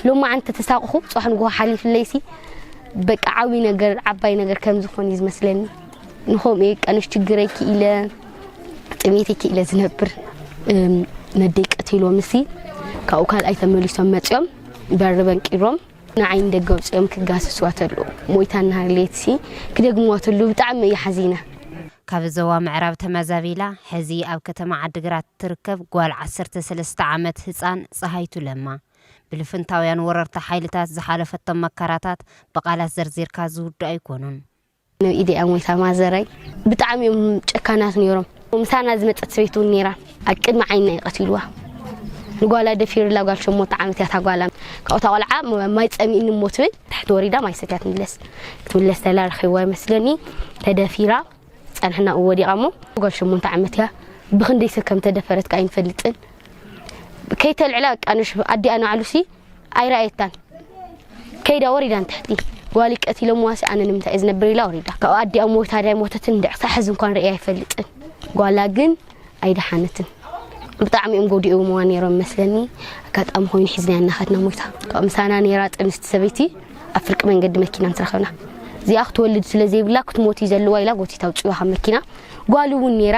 ሎማዓንቲ ተሳቕኹ፣ ጽባሕ ንግሆ ሓሊፍለይሲ፣ በቃ ዓብዪ ነገር፣ ዓባይ ነገር ከም ዝኾን እዩ ዝመስለኒ። ንኸምኡ እየ ቀንሽ ችግረይ ክኢለ፣ ጥሜተይ ክኢለ ዝነብር። እም፣ ነደይ ቀቲሎምሲ፣ ካብኡ ካልኣይ ተመሊሶም መጺኦም፣ በሪ በንቂሮም፣ ንዓይ ንደገ ኣውጺኦም ክጋስስዋ ተለዉ። ሞይታ እናሃለየትሲ፣ ክደግምዋ ተለዉ፣ ብጣዕሚ እየ ሓዚነ። ካብ ዞባ ምዕራብ ተመዛቢላ፣ ሕዚ ኣብ ከተማ ዓዲግራት ትርከብ ጓል ዓሰርተ ሰለስተ ዓመት ህጻን ጸሃይቱ ለማ፣ ብልፍንታውያን ወረርቲ ሓይልታት ዝሓለፈቶም መከራታት ብቓላት ዘርዚርካ ዝውድኡ ኣይኮኑን። ንኢደይ ኣሞይታ ማዘረይ ብጣዕሚ እዮም ጨካናት ነይሮም። ምሳና ዝመጸት ሰበይቲ እውን ነይራ። ኣብ ቅድሚ ዓይንና እዩ ቀቲልዋ። ንጓላ ደፊርላ ጓል ሸሞንተ ዓመት እያ እታ ጓላ። ካብኡ እታ ቆልዓ ም-፣ ማይ ጸሚእኒ እሞ ትብል፣ ታሕቲ ወሪዳ ማይ ሰትያ ትምለስ። ክትምለስ ተላ ረኺብዋ ይመስለኒ። ተደፊራ ጸንሕና ወዲቓ እሞ ጓል ሸሞንተ ዓመት እያ። ብኽንደይ ሰብ ከም ተደፈረት ከኣ ኣይንፈልጥን። ከይተልዕላ በቃ ንሽ-፣ ኣዲኣ ንባዕሉሲ ኣይረኣየታን። ከይዳ ወሪዳ ንታሕቲ። ጓል ቀቲሎምዋሲ ኣነ ንምንታይ እየ ዝነብር ኢላ ወሪዳ። ካብኡ ኣዲኣ ሞይታ ዳይ ሞተትን እንድዒ ክሳብ ሕዚ እንኳን ርእያ ኣይፈልጥን። ጓላ ግን ኣይደሓነትን። ብጣዕሚ እዮም ጎዲኦምዋ ነይሮም መስለኒ። ኣጋጣሚ ኮይኑ ሒዝናያ እናኸድና ሞይታ። ካብኡ ምሳና ነይራ ጥንስቲ ሰበይቲ ኣብ ፍርቂ መንገዲ መኪና ምስ ረኸብና። እዚኣ ክትወልድ ስለ ዘይብላ ክትሞት እዩ ዘለዋ ኢላ ጎቲታ ኣውፅዋ ካብ መኪና። ጓል እውን ነይራ።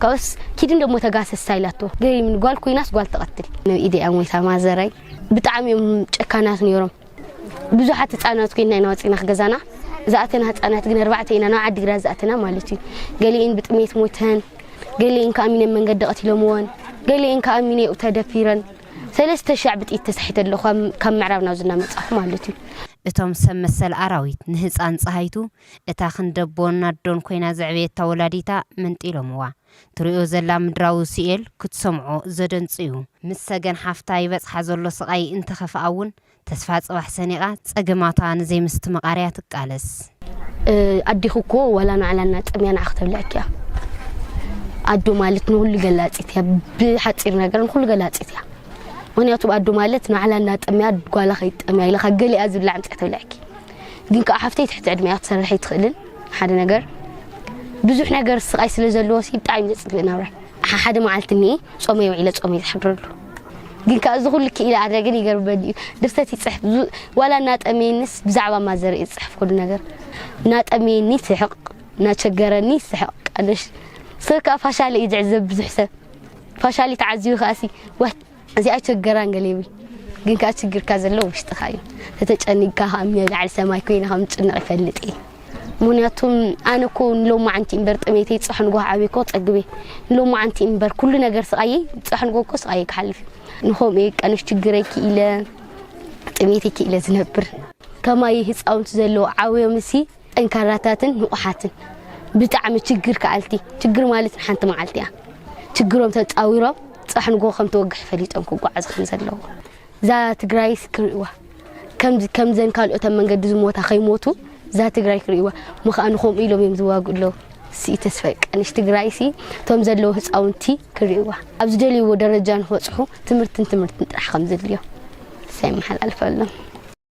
ካብኡስ ኪዲ እንደሞ ተጋሰሳ ኢላቶ። ገሪምኒ ጓል ኮይናስ ጓል ትቐትል። ንኢደይ ኣሞይታ ማዘረይ ብጣዕሚ እዮም ጨካናት ነይሮም። ብዙሓት ህፃናት ኮይና ኢና ወፂና ክገዛና። ዝኣተና ህፃናት ግን ኣርባዕተ ኢና ናብ ዓዲግራት ዝኣተና ማለት እዩ። ገሊኤን ብጥሜት ሞይተን፣ ገሊኤን ከኣ ሚነን መንገዲ ቀቲሎምወን፣ ገሊኤን ከኣ ሚነኡ ተደፊረን። ሰለስተ ሻዕ ብጥይት ተሳሒተ ኣለኹ ካብ፣ ካብ ምዕራብ ናብ ዝና መጻኹ ማለት እዩ። እቶም ሰብ መሰል ኣራዊት ንህፃን ጸሃይቱ እታ ክንደቦን ኣዶን ኮይና ዘዕበየታ ወላዲታ መንጢሎምዋ። ትሪኦ ዘላ ምድራዊ ስኤል ክትሰምዖ ዘደንጽ እዩ። ምስ ሰገን ሓፍታ ይበጽሓ ዘሎ ስቓይ እንተኸፍኣ እውን ተስፋ ጽባሕ ሰኒቓ ጸገማታ ንዘይምስትምቓር እያ ትቃለስ። እ፣ ኣዴኹ እኮ ዋላ ንዓላ እናጠምያ ንዓ ክተብልዐኪ እያ። ኣዶ ማለት ንኹሉ ገላጺት እያ፣ ብሓጺር ነገር ንኹሉ ገላጺት እያ። ምኽንያቱ ኣዶ ማለት ንዓላ እናጠምያ ጓላ ከይጠምያ ኢላ ካብ ገሊኣ ዝብላዕ ኣምፅኣ ተብልዐኪ። ግን ከዓ ሓፍተይ ትሕቲ ዕድመ እያ ክትሰርሕ ኣይትኽእልን። ሓደ ነገር ብዙሕ ነገር ስቓይ ስለ ዘለዎ ሲ ብጣዕሚ ዘፅልእ ናብራ። ሓ-፣ ሓደ መዓልቲ እኒኤ ጾመይ ውዒለ ጾመይ ዝሓድረሉ። ግን ከዓ እዚ ኩሉ ክኢለ ኣድረ ግን ይገርመኒ እዩ። ድርሰት ይፅሕፍ። ዙ-፣ ዋላ እናጠመየኒስ ብዛዕባ ማዘር እየ ዝፅሕፍ ኩሉ ነገር። እናጠመየኒ ስሕቕ፣ እናቸገረኒ ስሕቕ። ቀንሽ ሰብ ከዓ ፋሻለ እዩ ዝዕዘብ ብዙሕ ሰብ። ፋሻሊ ተዓዚቡ ከዓ ሲ፣ ወት፣ እዚኣ ቸገራን ገለ ይብል። ግን ከዓ ችግርካ ዘሎ ውሽጥኻ እዩ። ተተጨኒግካ ከዓ እምኒ ኣብ ላዕሊ ሰማይ ኮይነ ከም ዝጭነቕ ይፈልጥ እየ። ምኽንያቱም ኣነ እኮ ንሎማዓንቲ እምበር ጥሜተይ፣ ጽባሕ ንጎ ዓብየ እኮ ጸግብ እየ። ንሎማዓንቲ እምበር ኩሉ ነገር ስቓየይ፣ ጽባሕ ንጎ እኮ ስቓየይ ክሓልፍ እዩ። ንኸምኡ እየ ቀንሽ ችግረይ ክኢለ፣ ጥሜተይ ክኢለ ዝነብር። ከማይ ህፃውንቲ ዘለዎ ዓብዮም እሲ ጠንካራታትን ንቑሓትን። ብጣዕሚ ችግር ከኣልቲ። ችግር ማለት ንሓንቲ መዓልቲ እያ። ችግሮም ተጻዊሮም፣ ጽባሕ ንጎ ከም ተወግሕ ፈሊጦም ክጓዓዙ ከም ዘለዎም። እዛ ትግራይስ ክርእይዋ። ከምዚ፣ ከምዘን ካልኦት ኣብ መንገዲ ዝሞታ ከይሞቱ፣ እዛ ትግራይ ክርእይዋ። እሞ ኸኣ ንኸምኡ ኢሎም እዮም ዝዋግኡ ኣለዉ። ሲ ተስፋ ቀንሽ ትግራይሲ፣ እቶም ዘለዉ ህፃውንቲ ክርእይዋ። ኣብ ዝደልይዎ ደረጃ ንክበጽሑ ትምህርትን ትምህርትን ጥራሕ ከም ዘድልዮ። እሰይ፣ መሓላልፈሎም።